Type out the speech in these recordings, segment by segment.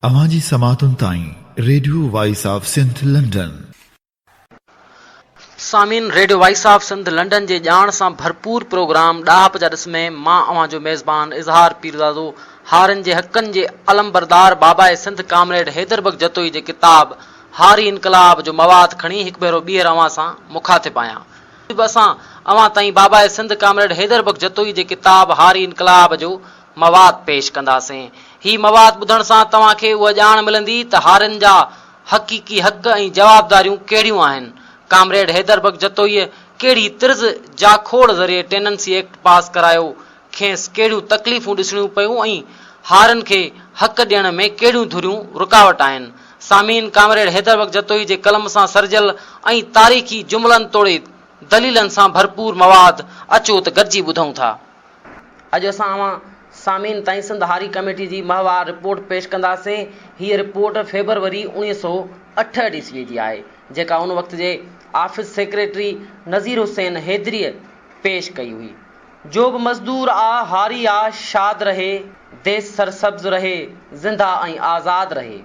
اوهان جي سماعتن تائين radio voice of Sindh London. سامعين radio voice of Sindh London جي ڄاڻ سان ڀرپور پروگرام ڏاهپ جا ڏس ۾ مان اوهان جو ميزبان اظهار پيرزادو هارين جي حقن جي علمبردار باباء سنڌ ڪامريڊ حيدر بخش جتوئي جي ڪتاب هاري انقلاب جو مواد کڻي هڪ ڀيرو ٻيهر اوهان سان مخاطب آهيان. اڄ به اسان اوهان تائين باباء سنڌ ڪامريڊ حيدر بخش جتوئي جي ڪتاب هاري انقلاب جو مواد پيش ڪنداسين. هي مواد ٻڌڻ سان توهان کي اها ڄاڻ ملندي ته هارين جا حقيقي حق ۽ جوابداريون ڪهڙيون آهن. ڪامريڊ حيدر بخش جتوئيء ڪهڙي طرز جاکوڙ ذريعي ٽيننسي ايڪٽ پاس ڪرايو، کيس ڪهڙيون تڪليفون ڏسڻيون پيون ۽ هارين کي حق ڏيڻ ۾ ڪهڙيون ڌريون رڪاوٽ آهن. سامعين ڪامريڊ حيدر بخش جتوئي جي قلم سان سرجيل ۽ تاريخي جملن توڙي دليلن سان ڀرپور مواد اچو ته گڏجي ٻڌون ٿا. اڄ اسان اوهان سامعين تائين سنڌ هاري ڪميٽي جي ماهوار رپورٽ پيش ڪنداسين. هيء رپورٽ فيبروري 1968 عيسويء جي آهي، جيڪا ان وقت جي آفيس سيڪريٽري نذير حسين حيدريء پيش ڪئي هئي. جو به مزدور آ، هاري آ، شاد رهي، ديس سرسبز رهي، زنده ۽ آزاد رهي.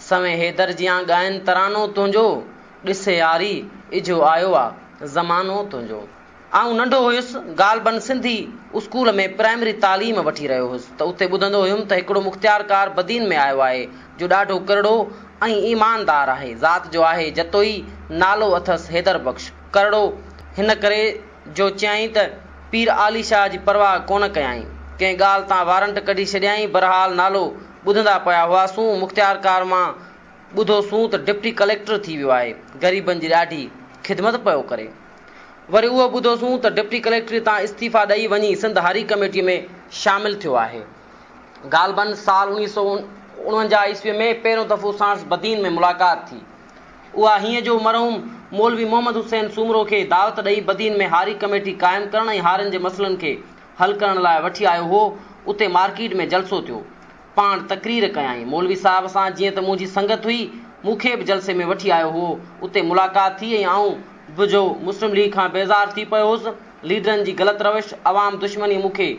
سوين حيدر جيان ڳائن ترانو تنهنجو، ڏس ياري، اجهو آيو آ، زمانو تنهنجو. آئون ننڍو هيس، غالباً سنڌي اسڪول ۾ پرائمري تعليم وٺي رهيو هيس ته اتي ٻڌندو هيم ته هڪڙو مختيارڪار بدين ۾ آيو آهي، جو ڏاڍو ڪرڙو ۽ ايماندار آهي. ذات جو آهي جتوئي، نالو اٿس حيدر بخش. ڪرڙو هن ڪري جو چيائين ته پير عالي شاهه جي پرواهه ڪونه ڪيائين. ڪنهن ڳالهه تان وارنٽ ڪڍي ڇڏيائين. بهرحال نالو ٻڌندا پيا هئاسون. مختيارڪار مان ٻڌوسون ته ڊپٽي ڪليڪٽر ٿي ويو آهي، غريبن جي ڏاڍي خدمت پيو ڪري. وري اهو ٻڌوسون ته ڊپٽي ڪليڪٽريء تان استعيفا ڏئي وڃي سنڌ هاري ڪميٽيء ۾ شامل ٿيو آهي. غالباً سال 1949 عيسويء ۾ پهريون دفعو ساڻس بدين ۾ ملاقات ٿي. اها هيئن جو مرحوم مولوي محمد حسين سومرو کي دعوت ڏئي بدين ۾ هاري ڪميٽي قائم ڪرڻ ۽ هارين جي مسئلن کي حل ڪرڻ لاء وٺي آيو هو. اتي مارڪيٽ ۾ جلسو ٿيو. پاڻ تقرير ڪيائين. مولوي صاحب سان جيئن ته منهنجي سنگت هئي، مون کي به جلسي ۾ وٺي آيو هئو. اتي ملاقات ٿي ۽ آئون به جو مسلم ليگ کان بيزار ٿي پيو هوس، ليڊرن جي غلط روش، عوام دشمنيء مون کي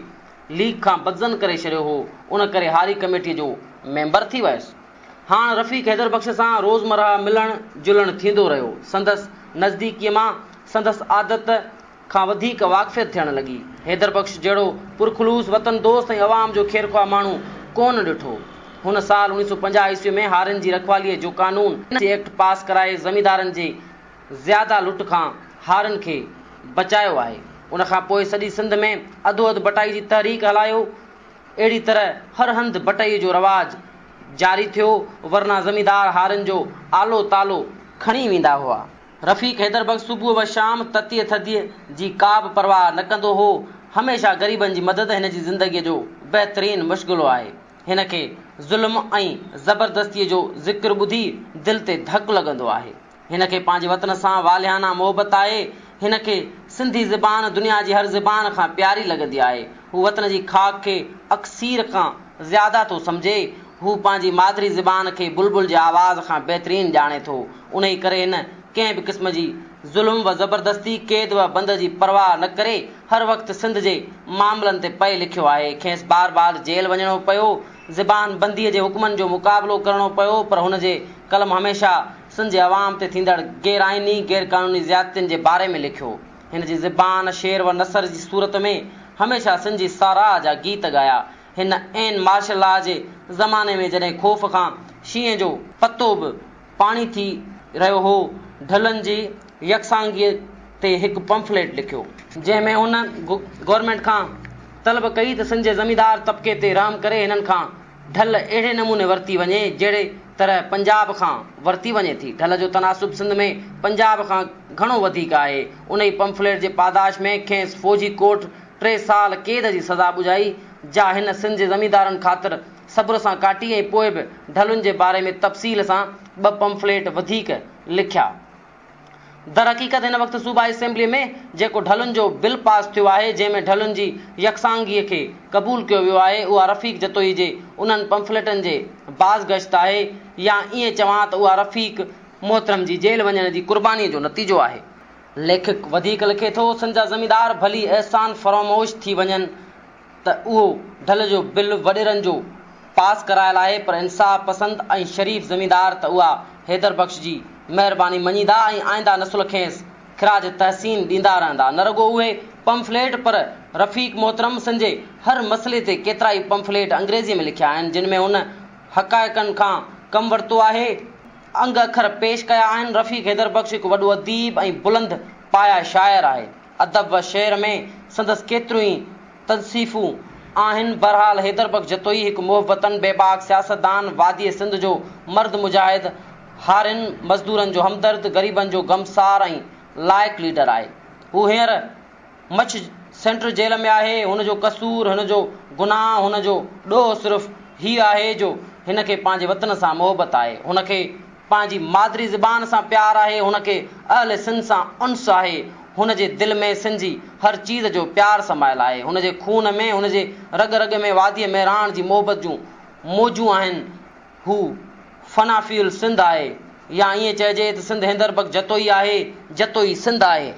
ليگ کان بدظن ڪري ڇڏيو هو، ان ڪري هاري ڪميٽيء جو ميمبر ٿي ويس. هاڻ رفيق حيدر بخش سان روزمرهه ملڻ جلڻ ٿيندو رهيو. سندس نزديڪيء مان سندس عادت کان وڌيڪ واقفيت ٿيڻ لڳي. حيدر بخش جهڙو پرخلوص، وطن دوست ۽ عوام جو خيرخواهه ماڻهو ڪونه ڏٺو. هن سال 1950 عيسوي ۾ هارين جي رکواليء جو قانون، ايڪٽ، پاس ڪرائي زميندارن جي زياده لٽ کان هارين کي بچايو آهي. ان کان پوء سڄي سنڌ ۾ اڌو اڌ بٽائي جي تحريڪ هلايو. اهڙي طرح هر هنڌ بٽئي جو رواج جاري ٿيو، ورنه زميندار هارين جو آلو تالو کڻي ويندا هئا. رفيق حيدر بخش صبح و شام تتيء ٿڌيء جي ڪا به پرواهه نه ڪندو هو. هميشه غريبن جي مدد هن جي زندگيء جو بهترين مشغلو آهي. هن کي ظلم ۽ زبردستيء جو ذڪر ٻڌي دل تي ڌڪ لڳندو آهي. هن کي پنهنجي وطن سان والهانه محبت آهي. هن کي سنڌي زبان دنيا جي هر زبان کان پياري لڳندي آهي. هو وطن جي خاڪ کي اڪسير کان زياده ٿو سمجهي. هو پنهنجي مادري زبان کي بلبل جي آواز کان بهترين ڄاڻي ٿو. انهيء ڪري هن ڪنهن به قسم جي ظلم و زبردستي، قيد و بند جي پرواهه نه ڪري هر وقت سنڌ جي معاملن تي پئي لکيو آهي. کيس بار بار جيل وڃڻو پيو، زبان بنديء جي حڪمن جو مقابلو ڪرڻو پيو پر هن جي قلم هميشه سنڌ جي عوام تي ٿيندڙ غير آئيني، غير قانوني زيادتين جي باري ۾ لکيو. هن جي زبان شعر و نثر جي صورت ۾ هميشه سنڌ جي ساراهه جا گيت ڳايا. هن عين مارشل لا جي زماني ۾ جڏهن خوف کان شينهن جو پتو به پاڻي ٿي رهيو هو، ڍلن جي يڪسانگيء تي هڪ پمفليٽ لکيو، جنهن ۾ هن گورنمينٽ کان طلب ڪئي ته سنڌ جي زميندار طبقي تي رحم ڪري هنن کان ڍل اهڙي نموني ورتي وڃي، جهڙي طرح پنجاب کان ورتي وڃي ٿي. ڍل جو تناسب سنڌ ۾ پنجاب کان گهڻو وڌيڪ آهي. انهي پمفليٽ جي پاداش ۾ کيس فوجي ڪورٽ ٽي سال قيد جي سزا ٻڌائي، جا هن سنڌ جي زميندارن خاطر صبر سان ڪاٽي ۽ پوء به ڍلن جي باري ۾ تفصيل سان ٻه پمفليٽ وڌيڪ لکيا. درحقيقت هن وقت صوبائي اسيمبليء ۾ جيڪو ڍلن جو بل پاس ٿيو آهي، جنهن ۾ ڍلن جي يڪسانگيء کي قبول ڪيو ويو آهي، اها رفيق جتوئي جي انهن پمفليٽن جي بازگشت آهي يا ائين چوان ته اها رفيق محترم جي جيل وڃڻ جي قربانيء جو نتيجو آهي. ليکڪ وڌيڪ لکي ٿو، سنڌ جا زميندار ڀلي احسان فراموش ٿي وڃن ته اهو ڍل جو بل وڏيرن جو پاس ڪرايل آهي پر انصاف پسند ۽ شريف زميندار ته اها حيدر بخش جي مهرباني مڃيندا ۽ آئنده نسل کيس خراج تحسين ڏيندا رهندا. نه رڳو اهي پمفليٽ پر رفيق محترم سنجي هر مسئلي تي ڪيترائي پمفليٽ انگريزيء ۾ لکيا آهن جن ۾ هن حقائقن کان ڪم ورتو آهي، انگ اکر پيش ڪيا آهن. رفيق حيدر بخش هڪ وڏو اديب ۽ بلند پايه شاعر آهي. ادب و شعر ۾ سندس ڪيتريون ئي تصنيفون آهن. بهرحال حيدر بخش جتوئي هڪ محب وطن، بيباڪ سياستدان، واديء سنڌ جو مرد مجاهد، هارين مزدورن جو همدرد، غريبن جو غمسار ۽ لائق ليڊر آهي. هو هينئر مڇ سينٽر جيل ۾ آهي. هن جو قصور، هن جو گناهه، هن جو ڏوهه صرف هيء آهي جو هن کي پنهنجي وطن سان محبت آهي. هن کي پنهنجي مادري زبان سان پيار آهي، هن کي اهل سنڌ سان انس آهي، هن جي دل ۾ سنڌ جي هر چيز جو پيار سمايل آهي، هن جي خون ۾، هن جي رڳ رڳ ۾ واديء مهراڻ جي محبت جون موجون آهن، هو فنا في السنڌ آهي يا ائين چئجي ته سنڌ حيدر بخش جتوئي آهي، جتوئي سنڌ آهي.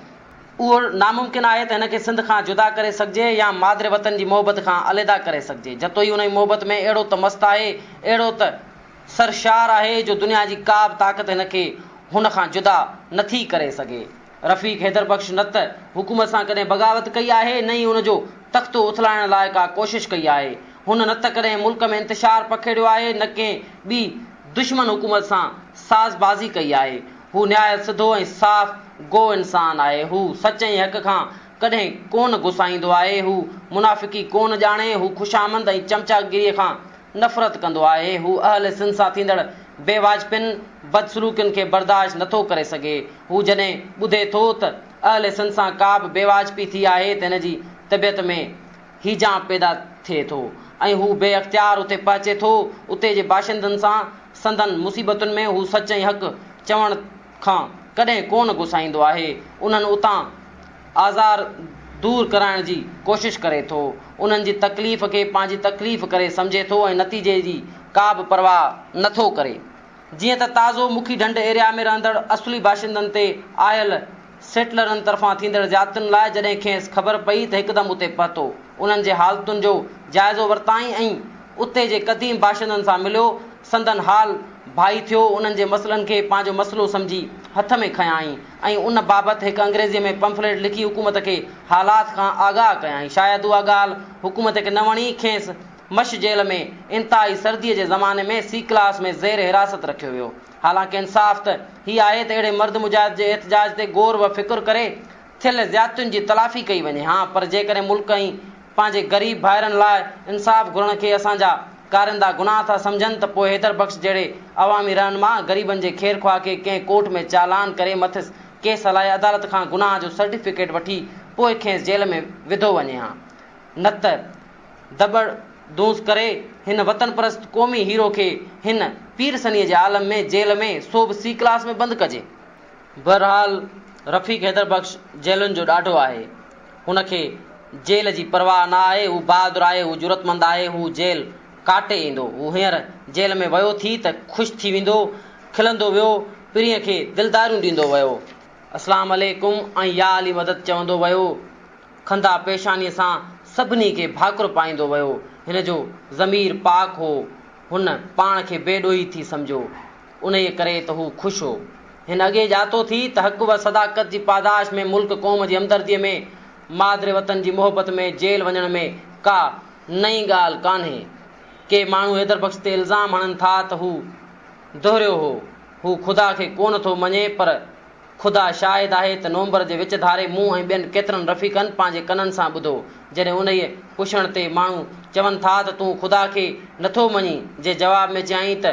اهو ناممڪن آهي ته هن کي سنڌ کان جدا ڪري سگهجي يا مادر وطن جي محبت کان عليحده ڪري سگهجي. جتوئي انهي محبت ۾ اهڙو ته مست آهي، اهڙو ته. سرشار آهي جو دنيا جي ڪا به طاقت هن کي هن کان جدا نه ٿي ڪري سگهي. رفيق حيدر بخش نه ته حڪومت سان ڪڏهن بغاوت ڪئي آهي نه ئي ان جو تختو اٿلائڻ لاء ڪا ڪوشش ڪئي آهي. هن نه ته ڪڏهن ملڪ ۾ انتشار پکيڙيو آهي نه ڪنهن ٻي دشمن حڪومت سان ساز بازي ڪئي آهي. هو نهايت سڌو ۽ صاف گو انسان آهي. هو سچ ۽ حق کان ڪڏهن ڪونه گسائيندو آهي. هو منافقي ڪونه ڄاڻي. هو خوشامند ۽ چمچاگيريء کان نفرت ڪندو آهي، هو اهل سن سان ٿيندڙ بي واجبين، بدسلوڪين کي برداشت نٿو ڪري سگهي. هو جڏهن ٻڌي ٿو ته اهل سن سان ڪا به بي واجبي ٿي آهي ته هن جي طبيعت ۾ هيجان پيدا ٿئي ٿو ۽ هو بي اختيار اتي پهچي ٿو. اتي جي باشندن سان سندن مصيبتن ۾ هو سچ ۽ حق چوڻ کان ڪڏهن ڪونه گسائيندو آهي. انهن اتان آزار دور ڪرائڻ جي ڪوشش ڪري ٿو، انهن جي تڪليف کي پنهنجي تڪليف ڪري سمجهي ٿو ۽ نتيجي جي ڪا به پرواهه نه ٿو ڪري. جيئن ته تازو مکي ڍنڍ ايريا ۾ رهندڙ اصلي باشندن تي آيل سيٽلرن طرفان ٿيندڙ زيادتين لاء جڏهن کيس خبر پئي ته هڪدم اتي پهتو، انهن جي حالتن جو جائزو ورتائين ۽ اتي جي قديم باشندن سان مليو، سندن حال ڀائي ٿيو، انهن جي مسئلن کي پنهنجو مسئلو سمجهي هٿ ۾ کنيائين ۽ ان بابت هڪ انگريزيء ۾ پمفليٽ لکي حڪومت کي حالات کان آگاهه ڪيائين. شايد اها ڳالهه حڪومت کي نه وڻي، کيس مش جيل ۾ انتهائي سرديء جي زماني ۾ سي ڪلاس ۾ زير حراست رکيو ويو. حالانڪه انصاف ته هي آهي ته اهڙي مرد مجاهد جي احتجاج تي غور و فڪر ڪري ٿيل زيادتين جي تلافي ڪئي وڃي ها پر جيڪڏهن ملڪ ۽ پنهنجي غريب ڀائرن لاء انصاف گهرڻ کي اسان جا ڪارندا گناهه ٿا سمجهن ته پوء حيدر بخش جهڙي عوامي رهنما غريبن جي خيرخواهه کي ڪنهن ڪورٽ ۾ چالان ڪري مٿس ڪيس هلائي عدالت کان گناهه جو سرٽيفڪيٽ وٺي پوء کيس جيل ۾ وڌو وڃي ها نه ته دٻڙ دونس ڪري هن وطن پرست قومي هيرو کي هن پير سنيء جي عالم ۾ جيل ۾ سو به سي ڪلاس ۾ بند ڪجي. بهرحال رفيق حيدر بخش جيلن جو ڏاڍو آهي. هن کي جيل جي پرواهه نه آهي، هو بهادر آهي، هو جرئتمند آهي، هو جيل ڪاٽي ايندو. هو هينئر جيل ۾ ويو ٿي ته خوش ٿي ويندو، کلندو ويو، پرينء کي دلداريون ڏيندو ويو. اسلام عليڪم ۽ يا علي مدد چوندو ويو. خنده پيشانيء سان سڀني کي ڀاڪر پائيندو ويو. هن جو ضمير پاڪ هو. هن پاڻ کي بي ڏوهي ٿي سمجهيو. انهيء ڪري ته هو خوش هو. هن اڳي ڄاتو ٿي ته حق و صداقت جي پاداش ۾ ملڪ قوم جي همدرديء ۾ مادر وطن جي محبت ۾ جيل وڃڻ ۾ ڪا نئين ڳالهه ڪانهي. ڪي ماڻهو حيدر بخش تي الزام هڻن ٿا ته هو دهريو هو. هو خدا کي ڪونه ٿو مڃي پر خدا شاهد آهي ته نومبر جي وچ ڌاري مون ۽ ٻين ڪيترن رفيقن پنهنجي ڪنن سان ٻڌو، جڏهن انهيء پڇڻ تي ماڻهو چون ٿا ته تون خدا کي نٿو مڃين؟ جي جواب ۾ چيائين ته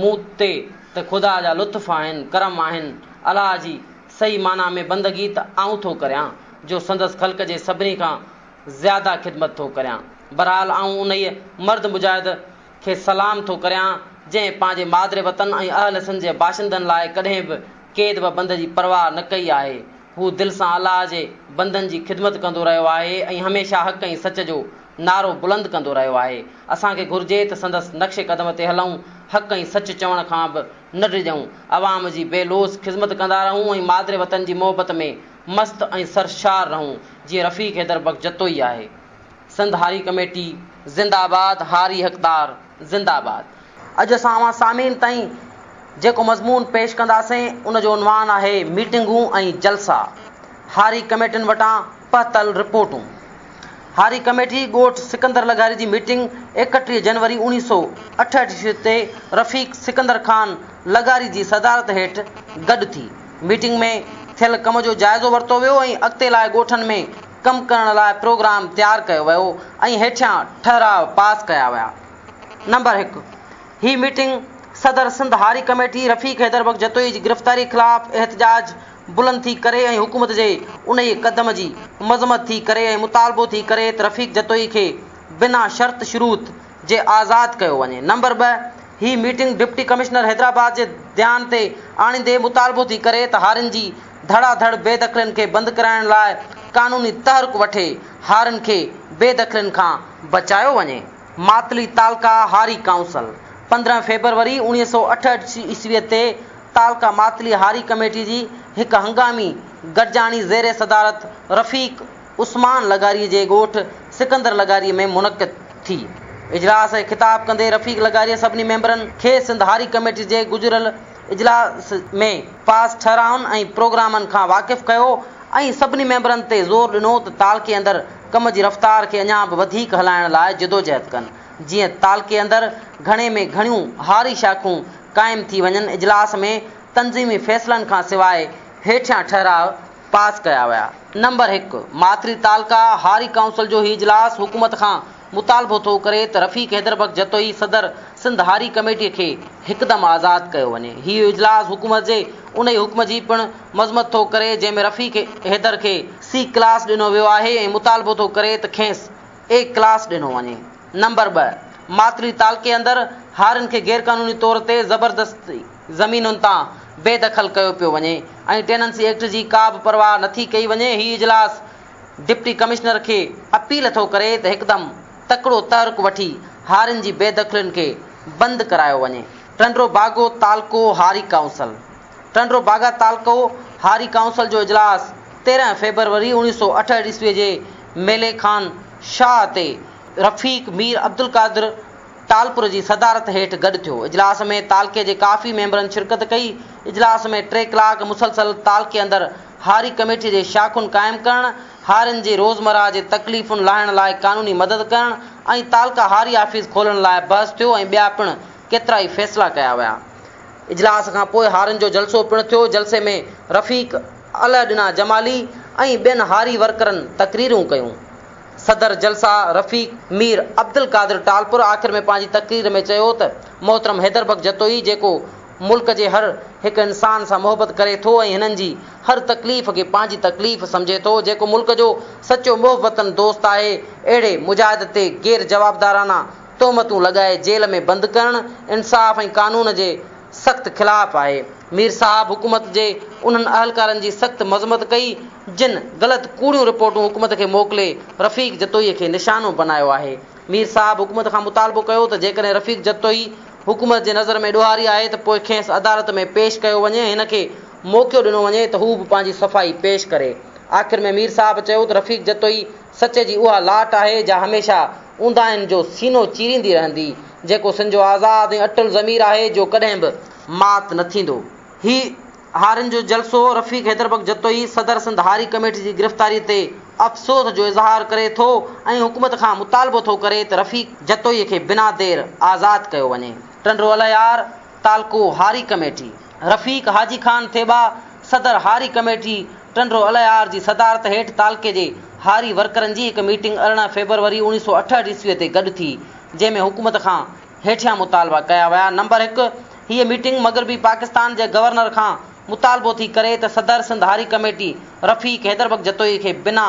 مون تي ته خدا جا لطف آهن، ڪرم آهن، الله جي صحيح معنيٰ ۾ بندگي ته آئون ٿو ڪريان، جو سندس خلق جي سڀني کان زياده خدمت ٿو ڪريان. بهرحال آئون انهيء مرد مجاهد کي سلام ٿو ڪريان، جنهن پنهنجي مادر وطن ۽ اهل سنڌ جي باشندن لاء ڪڏهن به قيد و بند جي پرواهه نه ڪئي آهي. هو دل سان الله جي بندن جي خدمت ڪندو رهيو آهي ۽ هميشه حق ۽ سچ جو نعرو بلند ڪندو رهيو آهي. اسان کي گهرجي ته سندس نقش قدم تي هلون، حق ۽ سچ چوڻ کان به نه ڊڄون، عوام جي بي لوث خذمت ڪندا رهون ۽ مادر وطن جي محبت ۾ مست ۽ سرشار رهون، جيئن رفيق حيدر بخش جتوئي آهي. سنڌ هاري ڪميٽي زنده آباد، هاري حقدار. زنده آباد. اڄ اسان اوهان سامعين تائين جيڪو مضمون پيش ڪنداسين ان جو عنوان آهي ميٽنگون ۽ جلسا، هاري ڪميٽين وٽان پهتل رپورٽون. هاري ڪميٽي ڳوٺ سڪندر لغاري جي ميٽنگ 31 جنوري 1968 عيسوي تي رفيق سڪندر خان لغاري جي صدارت هيٺ گڏ ٿي. ميٽنگ ۾ ٿيل ڪم جو جائزو ورتو ويو ۽ اڳتي لاء ڳوٺن ۾ ڪم ڪرڻ لاء پروگرام تيار ڪيو ويو ۽ هيٺيان ٺهراء پاس ڪيا ويا. نمبر هڪ، هي ميٽنگ صدر سنڌ هاري ڪميٽي رفيق حيدر بخش جتوئي جي گرفتاري خلاف احتجاج بلند ٿي ڪري ۽ حڪومت جي انهيء قدم جي مذمت ٿي ڪري ۽ مطالبو ٿي ڪري ته رفيق جتوئي کي بنا شرط شروط جي آزاد ڪيو وڃي. نمبر ٻه، هي ميٽنگ ڊپٽي ڪمشنر حيدرآباد جي ڌيان تي آڻيندي مطالبو ٿي ڪري ته هارين جي ڌڙا ڌڙ بي دخلين کي بند ڪرائڻ لاء قانوني تحرڪ وٺي هارين کي بي دخلين کان بچايو وڃي. ماتلي تعلقه هاري ڪائونسل 15 فيبروري 1968 عيسويء تي تعلقه ماتلي هاري ڪميٽي جي هڪ هنگامي گڏجاڻي زير صدارت رفيق عثمان لغاري جي ڳوٺ سڪندر لغاري ۾ منعقد ٿي. اجلاس کي خطاب ڪندي رفيق لغاري سڀني ميمبرن کي سنڌ هاري ڪميٽي جي گذريل اجلاس ۾ پاس ٺهرائن ۽ پروگرامن کان واقف ڪيو ۽ سڀني ميمبرن تي زور ڏنو ته تعلقي اندر ڪم جي رفتار کي اڃا به وڌيڪ هلائڻ لاء جدوجهد ڪن جيئن تعلقي اندر گهڻي ۾ گهڻيون هاري شاخون قائم ٿي وڃن اجلاس ۾ تنظيمي فيصلن کان سواء هيٺيان ٺهراء پاس ڪيا ويا. نمبر هڪ، ماتلي تعلقه هاري ڪائونسل جو هي اجلاس حڪومت کان مطالبو ٿو ڪري ته رفيق حيدر بخش جتوئي صدر سنڌ هاري ڪميٽي کي هڪدم آزاد ڪيو وڃي. هي اجلاس حڪومت جي انهي حڪم جي پڻ مذمت ٿو ڪري جنهن ۾ رفيق حيدر کي سي ڪلاس ڏنو ويو آهي ۽ مطالبو ٿو ڪري ته کيس اي ڪلاس ڏنو وڃي. نمبر ٻه، ماتلي تعلقي اندر هارين کي غيرقانوني طور تي زبردستي زمينن تان بي دخل ڪيو پيو وڃي ۽ ٽيننسي ايڪٽ جي ڪا به پرواهه نٿي ڪئي وڃي. هي اجلاس ڊپٽي ڪمشنر کي اپيل ٿو ڪري ته هڪدم تڪڙو تحرڪ وٺي هارين جي بي دخلين کي بند ڪرايو وڃي. ٽنڊو باگو تعلقو هاري ڪائونسل ٽنڊو باگا تعلقو هاري ڪائونسل جو اجلاس 13 فيبروري 1968 عيسوي جي ميلي خان شاهه تي رفيق مير عبدالقادر ٽالپر جي صدارت هيٺ گڏ ٿيو. اجلاس ۾ تعلقي جي ڪافي ميمبرن شرڪت ڪئي. اجلاس ۾ ٽي ڪلاڪ مسلسل تعلقي اندر هاري ڪميٽي جي شاخن قائم ڪرڻ، هارين جي روزمرهه جي تڪليفن لاهڻ لاء قانوني مدد ڪرڻ ۽ تعلقه هاري آفيس کولڻ لاء بحث ٿيو ۽ ٻيا پڻ ڪيترائي فيصلا ڪيا ويا. اجلاس کان پوء هارين جو جلسو پڻ ٿيو. جلسي ۾ رفيق الهڏنا جمالي ۽ ٻين هاري ورڪرن تقريرون ڪيون. صدر جلسه رفيق مير عبدالقادر ٽالپر آخر ۾ پنهنجي تقرير ۾ چيو ته محترم حيدر بخش جتوئي جيڪو ملڪ جي هر هڪ انسان سان محبت ڪري ٿو ۽ هنن جي هر تڪليف کي پنهنجي تڪليف سمجهي ٿو جيڪو ملڪ جو سچو محب وطن دوست آهي اهڙي مجاهد تي غير جوابدارانه تهمتون لڳائي جيل ۾ بند ڪرڻ انصاف ۽ قانون جي سخت خلاف آهي. مير صاحب حڪومت جي انهن اهلڪارن جي سخت مذمت ڪئي جن غلط ڪوڙيون رپورٽون حڪومت کي موڪلي رفيق جتوئي کي نشانو بنايو آهي. مير صاحب حڪومت کان مطالبو ڪيو ته جيڪڏهن رفيق جتوئي حڪومت جي نظر ۾ ڏوهاري آهي ته پوء کيس عدالت ۾ پيش ڪيو وڃي ۽ هن کي موقعو ڏنو وڃي ته هو به پنهنجي صفائي پيش ڪري. آخر ۾ مير صاحب چيو ته رفيق جتوئي سچ جي اها لاٽ آهي جا هميشه اونداهين جو سينو چيريندي رهندي، جيڪو سن جو آزاد ۽ اٽل ضمير آهي جو ڪڏهن به مات نه ٿيندو. هي هارين جو جلسو رفيق حيدر بخش جتوئي صدر سنڌ هاري ڪميٽي جي گرفتاري تي افسوس جو اظهار ڪري ٿو ۽ حڪومت کان مطالبو ٿو ڪري ته رفيق جتوئي کي بنا دير آزاد ڪيو وڃي. ٽنڊو الهيار تعلقو هاري ڪميٽي رفيق حاجي خان ٿيٻا صدر هاري ڪميٽي ٽنڊو الهيار جي صدارت هيٺ تعلقي جي هاري ورڪرن جي هڪ ميٽنگ 18 فيبروري 1968 عيسوي تي گڏ ٿي جنهن ۾ حڪومت کان هيٺيان مطالبا ڪيا ويا نمبر هڪ هيء ميٽنگ مغربي پاڪستان جي گورنر کان مطالبو ٿي ڪري ته صدر سنڌ هاري ڪميٽي رفيق حيدر بخش جتوئي کي بنا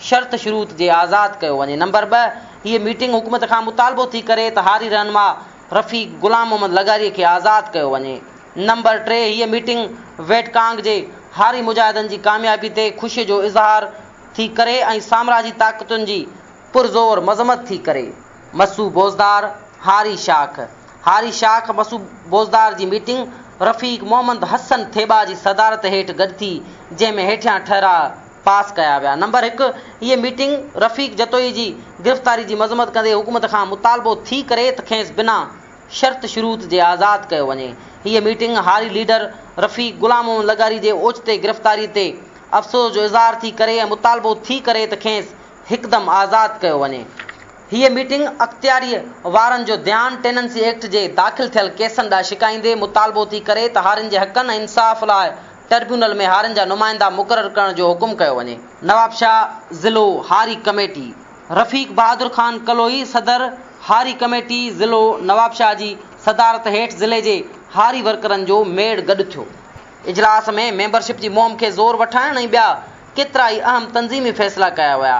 شرط شروط جي آزاد ڪيو وڃي نمبر ٻه هيء ميٽنگ حڪومت کان مطالبو ٿي ڪري ته هاري رهنما رفيق غلام محمد لغاري کي آزاد ڪيو وڃي. نمبر ٽي هيء ميٽنگ ويٽ ڪانگ جي هاري مجاهدن جي ڪاميابي تي خوشي جو اظهار ٿي ڪري ۽ سامراجي طاقتن جي پرزور مذمت ٿي ڪري. مسو بوزدار، هاري شاخ، هاري شاخ مسو بوزدار جي ميٽنگ رفيق محمد حسن ٿيٻا جي صدارت هيٺ گڏ ٿي، جنهن ۾ هيٺيان ٺهراء پاس ڪيا ويا. نمبر هڪ، هيء ميٽنگ رفيق جتوئي جي گرفتاري جي مذمت ڪندي حڪومت کان مطالبو ٿي ڪري ته کيس بنا شرط شروط جي آزاد ڪيو وڃي. هيء ميٽنگ هاري ليڊر رفيق غلام محمد لغاري جي اوچتي گرفتاري تي افسوس جو اظهار ٿي ڪري ۽ مطالبو ٿي ڪري ته کيس هڪدم آزاد ڪيو وڃي. هيء ميٽنگ اختياريء وارن جو ڌيان ٽيننسي ايڪٽ جي داخل ٿيل ڪيسن ڏانهن ڇڪائيندي مطالبو ٿي ڪري ته هارين جي حقن ۽ انصاف لاء ٽربيونل ۾ هارين جا نمائندا مقرر ڪرڻ جو حڪم ڪيو وڃي. نوابشاهه ضلعو هاري ڪميٽي، رفيق بهادر خان ڪلوئي صدر هاري ڪميٽي ضلعو نوابشاهه جي صدارت هيٺ ضلعي جي هاري ورڪرن جو ميڙ گڏ ٿيو. اجلاس ۾ ميمبرشپ جي مهم کي زور وٺائڻ ۽ ٻيا ڪيترائي اهم تنظيمي فيصلا ڪيا ويا.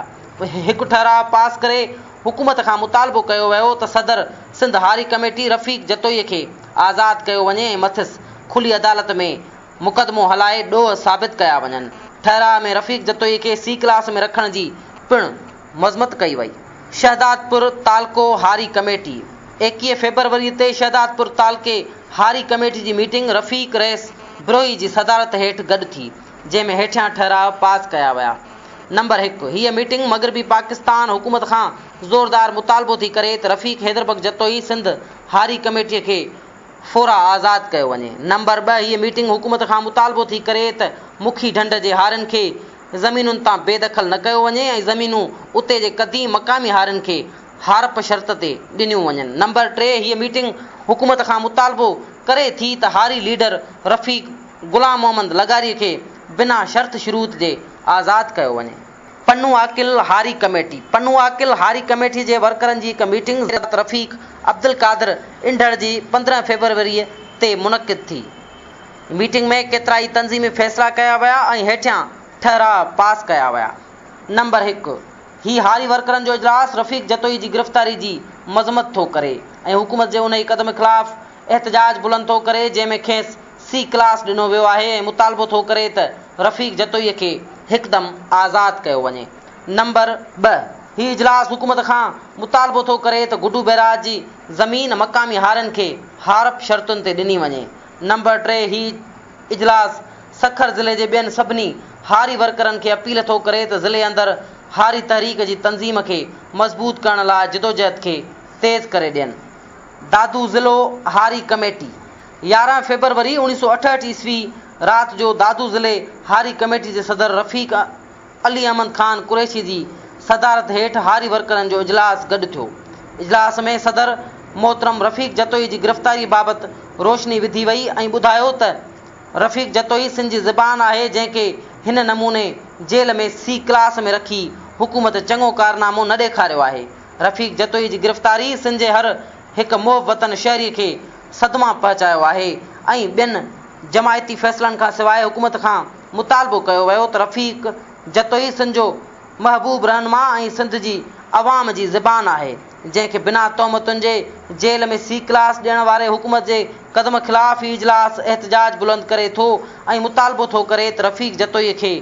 هڪ ٺهراء پاس ڪري حڪومت کان مطالبو ڪيو ويو ته صدر سنڌ هاري ڪميٽي رفيق جتوئي کي آزاد ڪيو وڃي ۽ مٿس کلي عدالت ۾ مقدمو هلائي ڏوهه ثابت ڪيا وڃن. ٺهراء ۾ رفيق جتوئي کي سي ڪلاس ۾ رکڻ جي پڻ مذمت ڪئي وئي. شهدادپور تعلقو هاري ڪميٽي 21 فيبروري تي شهدادپور تعلقي هاري ڪميٽي جي ميٽنگ رفيق رئيس بروهي جي صدارت هيٺ گڏ ٿي، جنهن ۾ هيٺيان ٺهراء پاس ڪيا ويا. نمبر هڪ، هيء ميٽنگ مغربي پاڪستان حڪومت کان زوردار مطالبو ٿي ڪري ته رفيق حيدربخش جتوئي سنڌ هاري ڪميٽيء کي فورا آزاد ڪيو وڃي. نمبر ٻه، هيء ميٽنگ حڪومت کان مطالبو ٿي ڪري ته مکي ڍنڍ جي هارين کي زمينن تان بي دخل نه ڪيو وڃي ۽ زمينون اتي جي قديم مقامي هارين کي هارپ شرط تي ڏنيون وڃن. نمبر ٽي، هيء ميٽنگ حڪومت کان مطالبو ڪري ٿي ته هاري ليڊر رفيق غلام محمد لغاري کي بنا شرط شروط جي آزاد ڪيو وڃي. پنو عاقل هاري ڪميٽي، پنو عاقل هاري ڪميٽي جي ورڪرن جي هڪ ميٽنگ رفيق عبدالقادر انڍڙ جي 15 فيبروريء تي منعقد ٿي. ميٽنگ ۾ ڪيترائي تنظيمي فيصلا ڪيا ويا ۽ هيٺيان ٺهراء پاس ڪيا ويا. نمبر هڪ، هي هاري ورڪرن جو اجلاس رفيق جتوئي جي گرفتاري جي مذمت ٿو ڪري ۽ حڪومت جي انهي قدم خلاف احتجاج بلند ٿو ڪري جنهن ۾ کيس سي ڪلاس ڏنو ويو آهي ۽ مطالبو ٿو ڪري ته رفيق جتوئي کي هڪدم آزاد ڪيو وڃي. نمبر ٻه، هي اجلاس حڪومت کان مطالبو ٿو ڪري ته گڊو بئراج جي زمين مقامي هارين کي هارپ شرطن تي ڏني وڃي. نمبر ٽي، هي اجلاس سکر ضلعي جي ٻين سڀني هاري ورڪرن کي اپيل ٿو ڪري ته ضلعي اندر هاري تحريڪ جي تنظيم کي مضبوط ڪرڻ لاء جدوجهد کي تيز ڪري ڏين. دادو ضلعو هاري ڪميٽي 11 فيبروري 1968 عيسوي رات جو دادو ضلعي هاري ڪميٽي جي صدر رفيق علي احمد خان قريشي جي صدارت هيٺ هاري ورڪرن جو اجلاس گڏ ٿيو. اجلاس ۾ صدر محترم رفيق جتوئي جي گرفتاري بابت روشني وڌي وئي ۽ ٻڌايو ته رفيق جتوئي سنڌ جي زبان آهي جنهن کي هن نموني جيل ۾ سي ڪلاس ۾ رکي حڪومت چڱو ڪارنامو نه ڏيکاريو آهي. رفيق جتوئي جي گرفتاري سنڌ جي هر هڪ محب وطن شهري کي صدما پهچايو آهي ۽ ٻين جماعتي فيصلن کان سواء حڪومت کان مطالبو ڪيو ويو ته رفيق جتوئي سنڌ جو محبوب رهنما ۽ سنڌ جي عوام جي زبان آهي جنهن کي بنا تهمتن جي جيل ۾ سي ڪلاس ڏيڻ واري حڪومت جي قدم خلاف هي اجلاس احتجاج بلند ڪري ٿو ۽ مطالبو ٿو ڪري ته رفيق جتوئي کي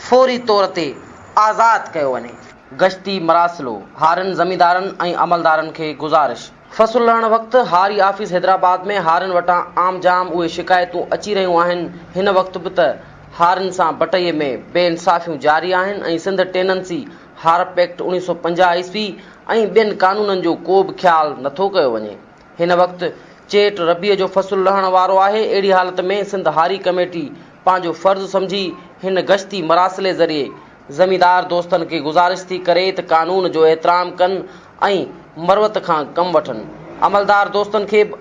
فوري طور تي آزاد ڪيو وڃي. گشتي مراسلو، هارين زميندارن ۽ عملدارن کي گذارش. فصل لهڻ وقت هاري آفيس حيدرآباد ۾ هارين وٽان عام جام اهي شڪايتون اچي رهيون آهن هن وقت به ته هارين سان بٽئي ۾ بي انصافيون جاري آهن ۽ سنڌ ٽيننسي هارپ ايڪٽ 1950 عيسوي ۽ ٻين قانونن جو ڪو به خيال نٿو ڪيو وڃي هن وقت چيٽ ربيع جو فصل لهڻ وارو آهي اهڙي حالت ۾ سنڌ هاري ڪميٽي پنهنجو فرض سمجهي هن گشتي مراسلي ذريعي زميندار دوستن کي گذارش ٿي ڪري ته قانون جو احترام ڪن ۽ مروت کان ڪم وٺن. عملدار دوستن کي به